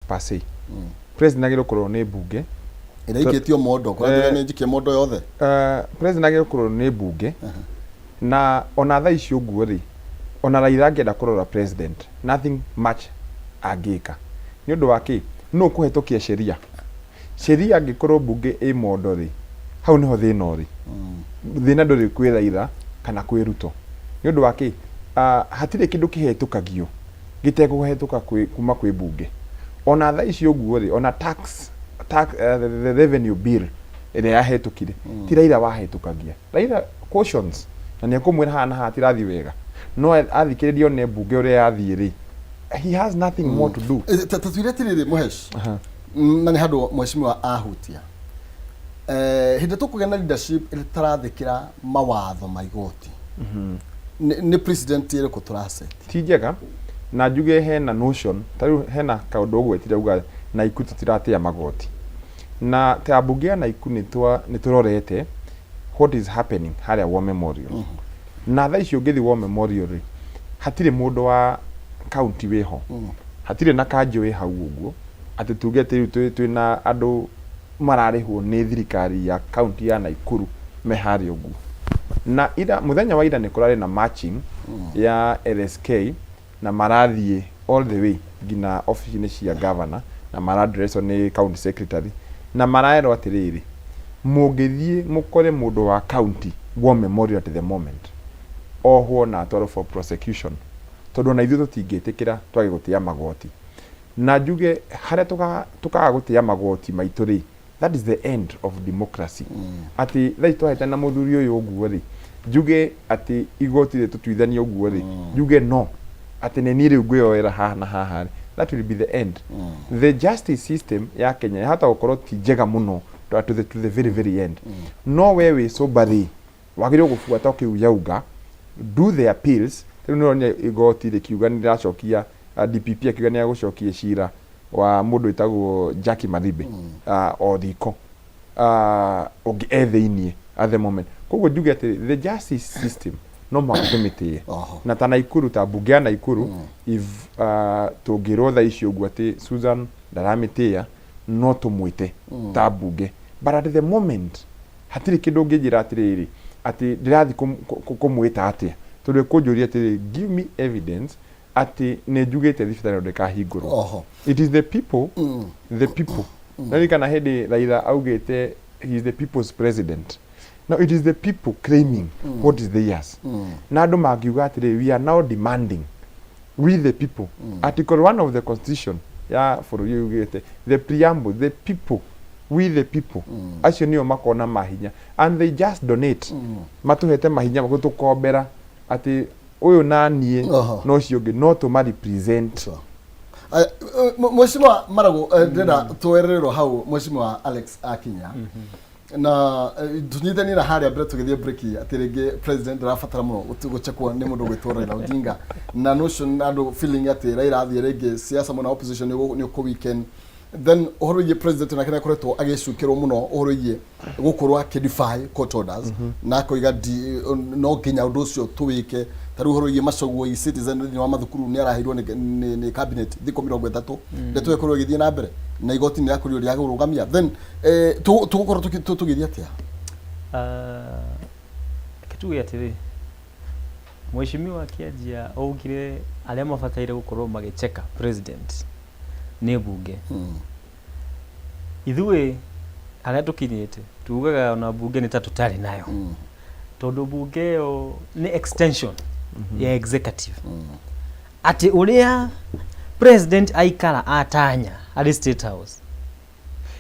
per se. President agĩrĩirwo kũrorwo nĩ mbunge. Ĩrĩa ikĩtio mondo kũratuga nĩ njikie mondo yothe. President agĩrĩirwo kũrorwo nĩ mbunge, na ona thaa ici ũguo rĩ, ona Raila angĩenda kũrora president, nothing much angĩka. Nĩ ũndũ wa kĩ? Nũ ũkũhetũkia sheria? Sheria angĩkorwo mbunge ĩ mondo rĩ, hau nĩho thĩna ũrĩ. Thĩna ndũrĩ kwĩ Raila kana kwĩ Ruto. Nĩ ũndũ wa kĩ? Hatirĩ kĩndũ kĩhetũkagio gĩtekũhetũka kuma kwĩ mbunge. Ona thaa ici ũguo rĩ, ona tax, the revenue bill ĩrĩa yahetũkire, ti Raila wahetũkagia. Raila cautions na nĩ ekũmwĩra haha na haha tirathiĩ wega, no athikĩrĩria one mbunge ũrĩa yathiĩ rĩ, he has nothing more to do. Ta twĩre atĩrĩrĩ, Mũhesh, na nĩ handũ mheshimiwa ahutia, hĩndĩ tũkũgĩa na leadership ĩtarathĩkĩra mawatho ma igoti, nĩ president ĩrĩkũ tũracet? Ti njega. Na njuge hena notion, ta rĩu hena kaũndũ ũgwetire uga Naiku tũtiratĩa magoti, na ta mbunge ya Naiku nĩ tũrorete what is happening harĩa War Memorial. Na thaa ici ũngĩthiĩ War Memorial rĩ, hatirĩ mũndũ wa county wĩho, hatirĩ na kanjũ wĩ hau ũguo atĩ tuge atĩ rĩu twĩna andũ mararĩhwo nĩ thirikari ya county ya Naikuru me harĩa ũguo. Na ira, mũthenya wa ira, nĩ kũrarĩ na marching ya LSK na marathiĩ all the way nginya ofici-inĩ cia governor na maradresswo nĩ county secretary na maraerwo atĩrĩrĩ, mũngĩthiĩ mũkore mũndũ wa county War Memorial at the moment, ohwo na atwarwo for prosecution, tondũ ona ithuĩ tũtingĩtĩkĩra twage gũtĩa magoti. Na njuge harĩa tũkaga gũtĩa magoti maitũ rĩ, that is the end of democracy. Atĩ thaa ici twahĩtana na mũthuri ũyũ ũguo rĩ, njuge atĩ igoti rĩtũtuithania ũguo rĩ, njuge no atĩ nĩ niĩ rĩu ngwĩyoera haha na haha rĩ, that will be the end. The justice system ya Kenya yahota gũkorwo ti njega mũno to the very very end, no we wĩ sober rĩ, wagĩrĩirwo gũbuata kĩu yauga, do the appeals. Rĩu nĩũronire igoti rĩkiuga nĩ rĩracokia, DPP akiuga nĩ agũcokia cira wa mũndũ wĩtagwo Jackie Maribe o riko ũngĩ e thĩiniĩ at the moment. Koguo njuge atĩ the justice system no mũhaka tũmĩtĩe. Na ta Naikuru, ta mbunge ya Naikuru, if tũngĩrwo thaa ici ũguo atĩ Susan ndaramĩtĩĩa, no tũmwĩte ta mbunge, but at the moment hatirĩ kĩndũ ũngĩnjĩra atĩrĩrĩ atĩ ndĩrathiĩ kũmwĩta atĩa, tondũ ĩkũnjũria atĩrĩrĩ, give me evidence atĩ nĩ njugĩte thibitarĩ ĩno ndĩkahingũrwo. It is the people, the people. Naririkana hĩndĩ Raila augĩte he is the people's president. Now it is the people claiming what is theirs. Na andũ mangiuga atĩrĩ, we are now demanding, we the people. Article 1 of the constitution ya bũrũri ũyũ yugĩte the preamble, the people, we the people. Acio nĩo makona mahinya and they just donate, matũhete mahinya gũtũkombera atĩ ũyũ na niĩ na ũcio ũngĩ no tũma represent. Sure. Mheshimiwa Maragu, ndĩrenda twererwo hau Mheshimiwa Alex akinya na tũnyitanie na harĩa mbere tũgĩthiĩ break, atĩ rĩngĩ president ndarabatara mũno gũchekwo nĩ mũndũ gwĩtwo Raila Odinga, na notion andũ feeling atĩ Raila athiĩ rĩngĩ siasa mwena wa opposition nĩ ũkũ weaken. Then ũhoro wĩgiĩ president nake nĩakoretwo agĩcukĩrwo mũno ũhoro wĩgiĩ gũkorwo akĩ-defy court orders, na akoiga no nginya ũndũ ũcio tũwĩke. Ta rĩu ũhoro wĩgiĩ macoguo e-citizen thĩinĩ wa mathukuru, nĩ araheirwo nĩ cabinet thikũ 30 ndeto ĩkorwo ĩgĩthiĩ na mbere, na igoti nĩ rĩakorirwo rĩa kũrũgamia. Then tũgũkorwo tũgĩthiĩ atĩa? Reke tuge atĩrĩ, mheshimiwa akĩanjia augire arĩa mabataire gũkorwo magĩcheka president nĩ mbunge. Ithuĩ harĩa tũkinyĩte tugaga ona mbunge nĩ ta tũtarĩ nayo, tondũ mbunge ĩyo nĩ extension ya executive, atĩ ũrĩa president aikara atanya arĩ State House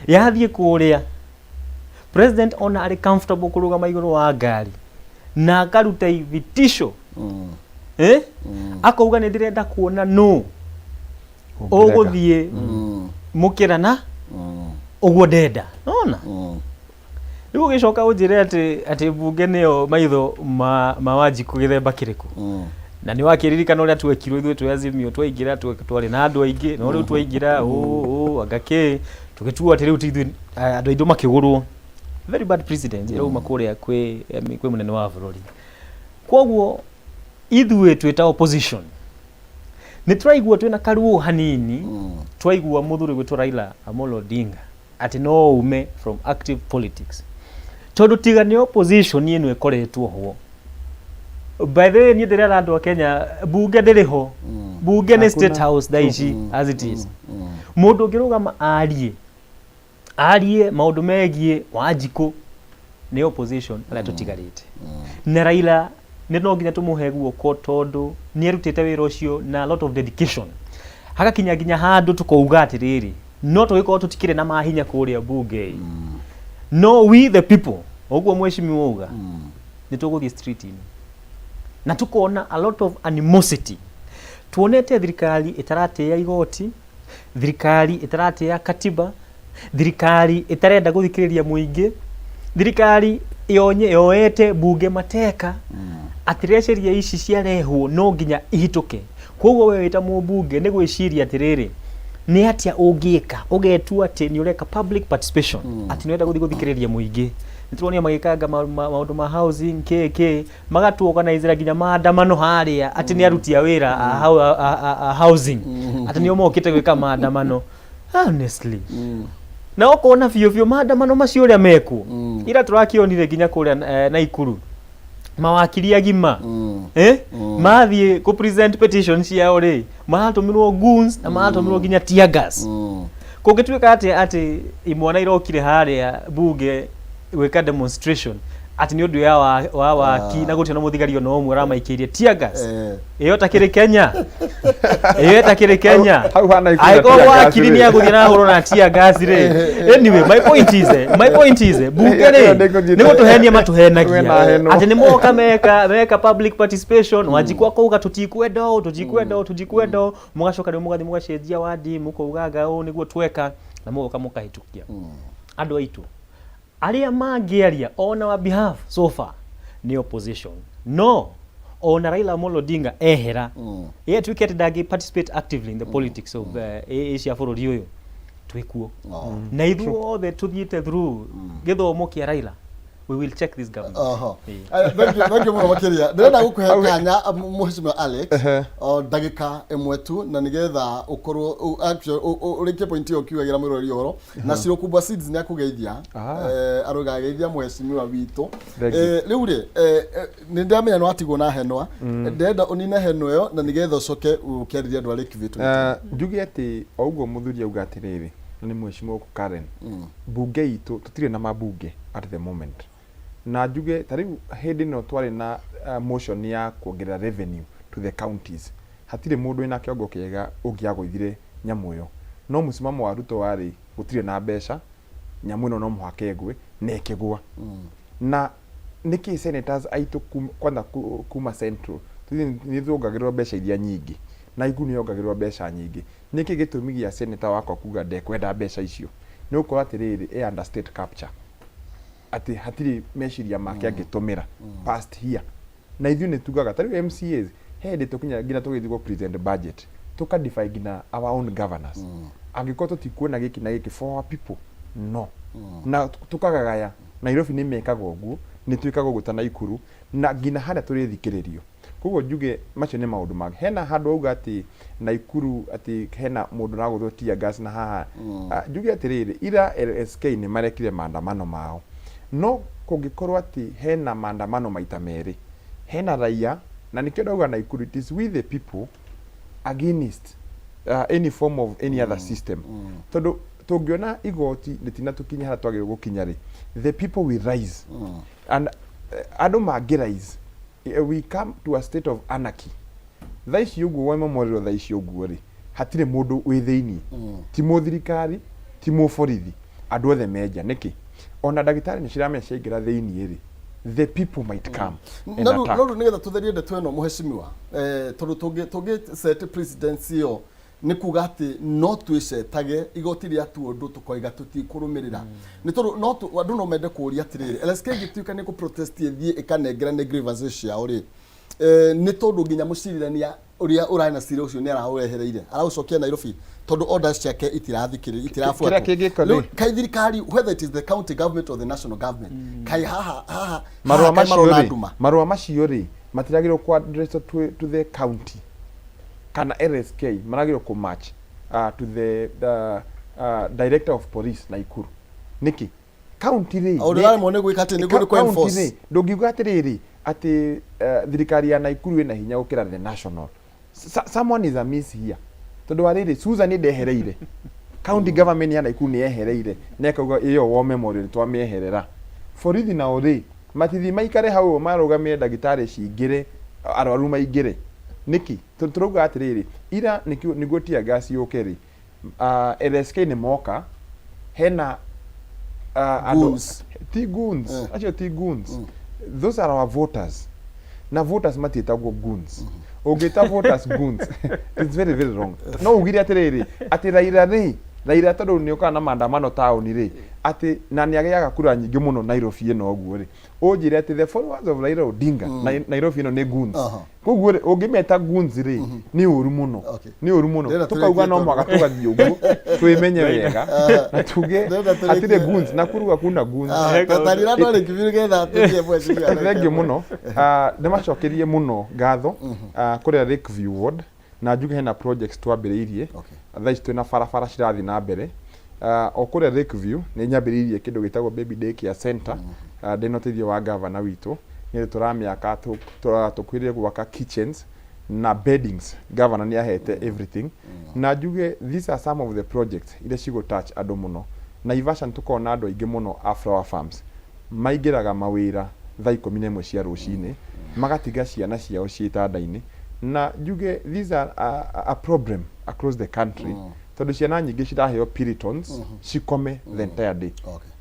yathiĩ kũrĩa, president ona arĩ comfortable kũrũgama igũrũ wa ngari na akaruta vitisho, eh? Akauga nĩ ndĩrenda kuona nũ ũgũthiĩ mũkĩra na ũguo ndenda nona. Rĩu ũgĩcoka ũnjĩre atĩ mbunge nĩyo maitho ma Wanjikũ gĩthemba kĩrĩkũ? Na nĩ wakĩririkana ũrĩa twekirwo ithuĩ twĩ Azimio twaingĩra, twarĩ na andũ aingĩ, no rĩu twaingĩra ũ anga kĩ tũgĩtuo atĩ rĩu ti ithuĩ, andũ aitũ makĩgũrwo. Very bad president ĩrauma kũrĩa kwĩ mũnene wa bũrũri. Koguo ithuĩ twĩ ta opposition Nĩ tũraigua twĩna karuo hanini twaigua mũthuri gwĩtwo Raila Amolo Odinga atĩ no ume from active politics, tondũ tiga nĩ opposition ĩno ĩkoretwo ho. By the way, niĩ ndĩrera andũ a Kenya, bunge ndĩrĩ ho, bunge nĩ State House thaa ici as it is. Mũndũ ũngĩrũgama arie arie maũndũ megiĩ Wanjikũ nĩ opposition arĩa tũtigarĩte. Na Raila nĩ no nginya tũmũhe guoko, tondũ nĩ arutĩte wĩra ũcio na a lot of dedication, hagakinya nginya handũ tũkauga atĩrĩrĩ, no tũgĩkorwo tũtikĩrĩ na mahinya kũrĩa bunge, no we the people, ũguo mheshimiwa uga, nĩ tũgũthiĩ street-inĩ na tũkona a lot of animosity. Tuonete thirikari ĩtaratĩĩa igoti, thirikari ĩtaratĩĩa katiba, thirikari ĩtarenda gũthikĩrĩria mũingĩ, thirikari yonye yoete bunge mateka atĩ rĩrĩa sheria ici ciarehwo no nginya ihĩtũke. Koguo we wĩta mũmbunge nĩ gwĩciria atĩrĩrĩ, nĩ atĩa ũngĩka ũgetua atĩ nĩ ũreka public participation, atĩ nĩ ũrenda gũthiĩ gũthikĩrĩria mũingĩ. Nĩ tũronire magĩkanga maũndũ ma housing kĩ magatuorganizera nginya maandamano harĩa atĩ nĩ aruti a wĩra a housing, atĩ nĩo mokĩte gwĩka maandamano. Honestly, na ũkona biũ biũ maandamano macio ũrĩa mekwo ira tũrakĩonire nginya kũrĩa Naikuru mawakiri agima mathiĩ kũ present petition ciao rĩ, maratũmĩrwo goons na maratũmĩrwo nginya tear gas. Kũngĩtuĩka atĩ imwana irokire harĩa bunge gwĩka demonstration atĩ nĩ ũndũ ya wa waki na gũtirĩ na mũthigari ona ũmwe ũramaikĩirie tear gas, ĩyo takĩrĩ Kenya, ĩyo takĩrĩ Kenya. Hau hana ikundi na Angĩkorwo tear gas wakiri rĩ. nĩ agũthiĩ na ahũrwo na tear gas rĩ. Anyway, my point is, bunge Ĩyo rĩ, ndĩkũnyita. nĩ gũtũhenia matũhenagia Wĩna heno. atĩ nĩ moka meka public participation. Wanjikũ akauga tũtikwenda ũũ, tũtikwenda ũũ, tũtikwenda ũũ, mũgacoka rĩu mũgathiĩ mũgacenjia wandi, mũkaugaga ũũ nĩguo tweka, na mũgoka mũkahĩtũkia. Andũ aitũ arĩa mangĩaria on our behalf so far nĩ opposition. No ona Raila Amolo Odinga ehera, ĩ atuĩke atĩ ndangĩ participate actively in the politics of cia bũrũri ũyũ, twĩkuo na ithuothe tũthiĩte through gĩthomo kĩa Raila, we will check this government. Oho. Ĩĩ. Thank you, thank you mũno makĩria. Ndĩrenda gũkũhe kanya, mheshimiwa Alex, o ndagĩka ĩmwe tu, na nĩgetha ũkorwo actually, ũrĩkie point ĩyo ũkiugagĩra mwĩroreri ũhoro. Na Ciro Kubwa Seeds nĩ akũgeithia. Arauga ageithia mheshimiwa witũ. Thank you. Rĩu rĩ, nĩ ndĩramenya nĩ watigwo na henwa. Ndĩrenda ũnine henwa ĩyo na nĩgetha ũcoke ũkĩarĩria andũ a Lake View. Njuge atĩ o ũguo mũthuri auga atĩrĩrĩ, na nĩ mheshimiwa gũkũ Karen, bunge itũ tũtirĩ na mabunge at the moment. Na njuge ta rĩu hĩndĩ ĩno twarĩ na motion ya kuongerera revenue to the counties, hatirĩ mũndũ wĩna kĩongo kĩega ũngĩagũithire nyamũ ĩyo, no mũsimamo wa Ruto warĩ gũtirĩ na mbeca, nyamũ ĩno no mũhaka ĩgwe, na ĩkĩgwa. Na nĩkĩ senators aitũ kwanza kuma central nĩ tuongagĩrĩrwo mbeca iria nyingĩ, na Nakuru nĩ yongagĩrĩrwo mbeca nyingĩ? Nĩkĩ gĩtũmi gĩa senator wakwa kuga ndekwenda mbeca icio? Nĩ gũkorwo atĩrĩrĩ, e under state capture, atĩ hatirĩ meciria make angĩtũmĩra past here. Na ithuĩ nĩ tugaga ta rĩu MCAs, he hĩndĩ tũkinya nginya tũgĩthiĩ gũ present budget, tũka defy nginya our own governors, angĩkorwo tũtikuona gĩkĩ na gĩkĩ for our people, no na tũkagagaya. Nairobi nĩ mekaga ũguo, nĩ twĩkaga ũguo ta Naikuru, na nginya harĩa tũrĩthikĩrĩrio. Koguo njuge macio nĩ maũndũ mangĩ. Hena handũ auga atĩ Naikuru atĩ hena mũndũ ũragũthwo tear gas na haha. Ah, njuge atĩrĩrĩ, ira LSK nĩ marekire maandamano mao, no kũngĩkorwo atĩ hena maandamano maita merĩ, hena raia, na nĩkĩo ndauga Naikuru it is with the people against any form of any other system, tondũ tũngĩona igoti rĩtina tũkinya harĩa twagĩrĩirwo gũkinya rĩ, the people will rise and andũ mangĩ rise, we come to a state of anarchy. Thaa ici ũguo wa memorial, thaa ici ũguo rĩ, hatirĩ mũndũ wĩ thĩiniĩ, ti mũthirikari, ti mũborithi, andũ othe menja. Nĩkĩ ona ndagĩtarĩ nĩ ciramenya ciaingĩra thĩiniĩ rĩ, the people might come and No attack. No rĩu nĩgetha tũtherie ndeto ĩno, mũheshimiwa, tondũ tũngĩ set presidency ĩyo, nĩ kuga atĩ no twĩcetage igoti rĩa tuo ũndũ tũkoiga tũtikũrũmĩrĩra, nĩ tondũ no andũ no mende kũũria atĩrĩrĩ, LSK ĩngĩtuĩka nĩ kũ protest ĩthiĩ ĩkanengerane grievances ciao rĩ, nĩ tondũ nginya mũcirithania ũrĩa ũrarĩ na cira ũcio nĩ araũrehereire, araũcokia Nairobi tondũ orders ciake itirathikĩrĩrio, itirabuatwo. Kĩrĩa kĩngĩkwo Rĩu kaĩ thirikari, whether it is the county government or the national government, kaĩ haha haha marũa haha kaĩ macio marona rĩ, nduma? Marũa macio rĩ, matiragĩrĩirwo ku address to the county. Kana LSK maragĩrĩirwo kũ march to the director of police Naikuru nĩkĩ? County rĩ, O ũrĩa ũraremwo nĩ gwĩka atĩ nĩguo nĩ kũ county enforce. rĩ, ndũngiuga atĩrĩrĩ atĩ thirikari ya Naikuru ĩna hinya gũkĩra the national. Someone is amiss here, tondũ wa rĩrĩ, Susan ndehereire county government ya Naikuru, nĩ yehereire na ĩkauga ĩyo War Memorial nĩ twamĩeherera. Borithi nao rĩ, matithi maikare hau marũgamie ndagĩtarĩ cingĩre, arwaru maingĩre nĩkĩ? Tondũ tũrauga atĩrĩrĩ, ira nĩguo tear gas yũke rĩ, LSK nĩ moka hena andũ Goons. Ti goons. Acio ti goons. Those are our voters, na voters matiĩtagwo goons. Ũngĩta voters goons, it's very very wrong. No ugire atĩrĩrĩ atĩ Raila rĩ, Raila tondũ nĩ ũkaga na maandamano taũni rĩ, atĩ na nĩ agĩaga kura nyingĩ mũno Nairobi ĩno ũguo rĩ, ũnjĩre atĩ the followers of Raila Odinga Nairobi ĩno nĩ goons. Koguo rĩ, ũngĩmeta goons rĩ, nĩ ũru mũno. Nĩ ũru mũno. Ndĩrenda Tũkauga no tũrĩkie. mũhaka tũgathiĩ ũguo twĩmenye wega na tuge Ndĩrenda hatirĩ tũrĩkie. goons na kuruga kuna goons. Ah, tarira andũ arĩ kibiru getha tũthiĩ mheshimiwa. Thank you mũno. Ah, ndĩmacokerie mũno ngatho. Ah, kũrĩa Lakeview Ward na njuge hena projects twambĩrĩirie. Thaa ici twĩna barabara cirathiĩ na mbere. Ah, o kũrĩa Lakeview nĩ nyambĩrĩirie kĩndũ gĩtagwo baby day care center. Ah, ndĩna ũteithio wa gavana witũ nĩ tũramĩaka, tũkwĩrire gwaka kitchens na beddings. Governor nĩ ahete everything, na njuge these are some of the projects iria cigũ touch andũ mũno. Naivasha nĩ tũkoragwo na andũ aingĩ mũno a flower farms, maingĩraga mawĩra thaa 11 cia rũcinĩ, magatiga ciana ciao ciĩ itanda-inĩ, na njuge these are a problem across the country, tondũ ciana nyingĩ ciraheo Piritons cikome the entire day.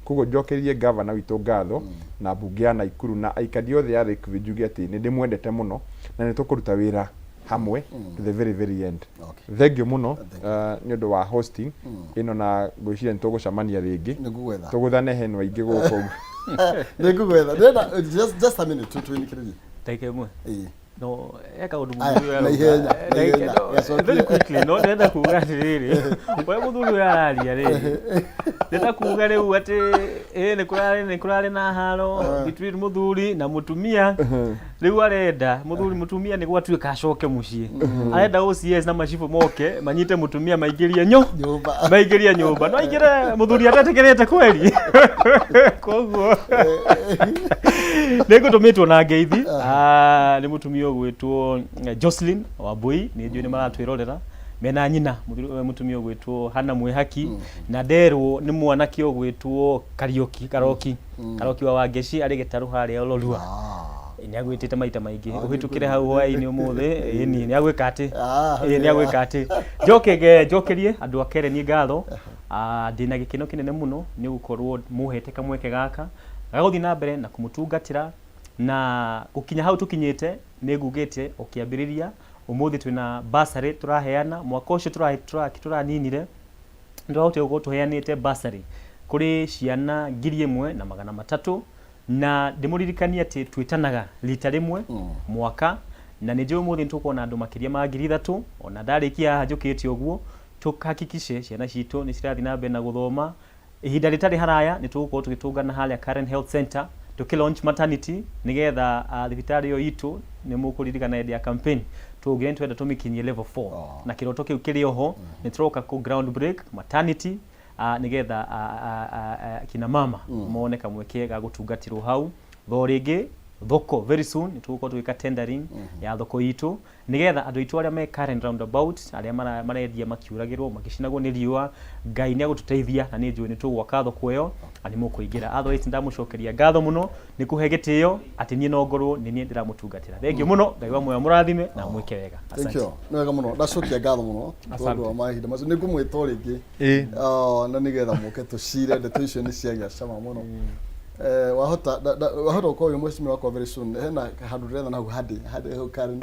Koguo njokerie gavana witũ ngatho na mbunge ya Naikuru na aikari othe a Lakeview, njuge atĩ nĩ ndĩmwendete mũno na nĩ tũkũruta wĩra hamwe to the very very end. Thank you mũno nĩ ũndũ wa hosting ĩno, na ngwĩciria nĩ tũgũcemania rĩngĩ. Nĩ ngũgwetha. Tũgũthane heno aingĩ gũkũ. Nĩ ngũgwetha. Ndĩrenda just a minute tũinĩkĩrĩrie. Ndagĩka ĩmwe. Ĩĩ. No eka ũndũ Aya, mũthuri ũyũ na arauga. ihenya, na Ndagĩka- ihenya, no, gacokie. very quickly, no ndĩrenda kuga atĩrĩrĩ, ũrĩa mũthuri ũyũ araria rĩ, ndĩrenda kuga rĩu atĩ ĩ nĩ kũrarĩ na haro between mũthuri na mũtumia. Rĩu arenda mũthuri mũtumia nĩ gwatuĩka acoke mũciĩ, arenda OCS na macibũ moke manyite mũtumia maingĩrie nyo Nyũmba. Maingĩrie nyũmba. No aingĩre mũthuri atetĩkĩrĩte kweri? Koguo nĩ ngũtũmĩtwo na ngeithi. Ah, nĩ mũtumia ũgwĩtwo Jocelyn Wambui, nĩ njũĩ nĩ maratwĩrorera mena nyina mũtumia ũgwĩtwo Hana Mwĩhaki, na nderwo nĩ mwanake ũgwĩtwo Kariũki Karoki, Karoki wa Wangeci, arĩ gĩtarũ harĩa Olorua. Nĩ agwĩtĩte maita maingĩ ũhĩtũkĩre hau hwaĩ-inĩ ũmũthĩ. Ĩni nĩ agwĩka atĩ ĩĩ nĩ agwĩka atĩ njoke njokerie andũ a Kereni ngatho. Ah, ndĩna gĩkeno kĩnene mũno nĩ gũkorwo mũhete kamweke gaka gagũthiĩ na mbere na kũmũtungatĩra na gũkinya hau tũkinyĩte. Nĩ ngugĩte o kĩambĩrĩria ũmũthĩ twĩna bursary tũraheana. Mwaka ũcio tũraninire nĩtwahotire gũkorwo tũheanĩte bursary kũrĩ ciana 1300, na ndĩmũririkanie atĩ twĩtanaga rita rĩmwe mwaka, na nĩ njũĩ ũmũthĩ nĩ tũkorwo na andũ makĩria ma 3000. Ona ndarĩkia haha njũkĩte ũguo tũhakikishe ciana citũ nĩ cirathiĩ na mbere na gũthoma. Ihinda rĩtarĩ haraya nĩ tũgũkorwo tũgĩtũngana harĩa Karen Health Center tũkĩ launch maternity, nĩgetha thibitarĩ ĩyo itũ, nĩ mũkũririkana hĩndĩ ya campaign twaugire nĩ twenda tũmĩkinyie level 4. Na kĩroto kĩu kĩrĩ oho. Nĩ tũroka kũ ground break maternity, nĩgetha kina mama mone kamweke ga gũtungatĩrwo hau. Tho rĩngĩ thoko, very soon nĩ tũgũkorwo tũgĩka tendering ya thoko itũ, nĩgetha andũ aitũ arĩa me Karen roundabout, arĩa marendia makiuragĩrwo makĩcinagwo nĩ riũa, Ngai nĩ agũtũteithia na nĩ njũĩ nĩ tũgwaka thoko ĩyo na nĩ mũkũingĩra. Otherwise ndamũcokeria ngatho mũno nĩ kũhe gĩtĩo atĩ niĩ no ngorwo nĩ niĩ ndĩramũtungatĩra. Thengiũ mũno, Ngai wa muoyo mũrathime na mwĩke wega. Thank Asante. you. Nĩ wega mũno. Ndacokia ngatho mũno tondũ wa mahinda macio. Nĩ ngũmwĩta o rĩngĩ. Ah, na nĩgetha mũke tũcire ndeto icio nĩ ciagĩa cama mũno. Eh, wahota wahota gũkorwo wĩ mheshimiwa wakwa very soon. Hena handũ ndĩretha na hau handĩ handĩ hau Karen.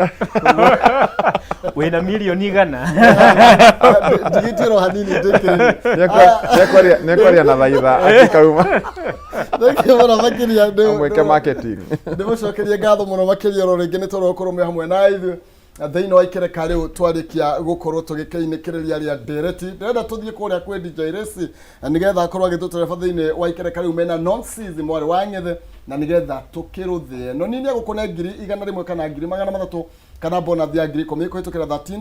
Wĩna mirioni 100. Ndigĩtie ro hanini ndĩkĩrĩrie. Nĩekwaria na thaitha akĩkauma. Thank you mũno makĩria. Amwĩke marketing. Ndĩmũcokerie ngatho mũno makĩria oro rĩngĩ nĩ tondũ wa gũkorwo mwĩ hamwe na ithuĩ thĩinĩ wa ikereka rĩu twarĩkia gũkorwo tũgĩkĩinĩkĩrĩria rĩa ndereti. Ndĩrenda tũthiĩ kũrĩa kwĩ DJ Resi na nĩgetha akorwo agĩtũtereba thĩinĩ wa ikereka rĩu mena nonsense mwarĩ wa ng'ethe, na nĩgetha tũkĩrũthĩe no nini egũkũne 100,000 kana 300,000 kana bonus ya 10,000 kũhĩtũkĩra 13.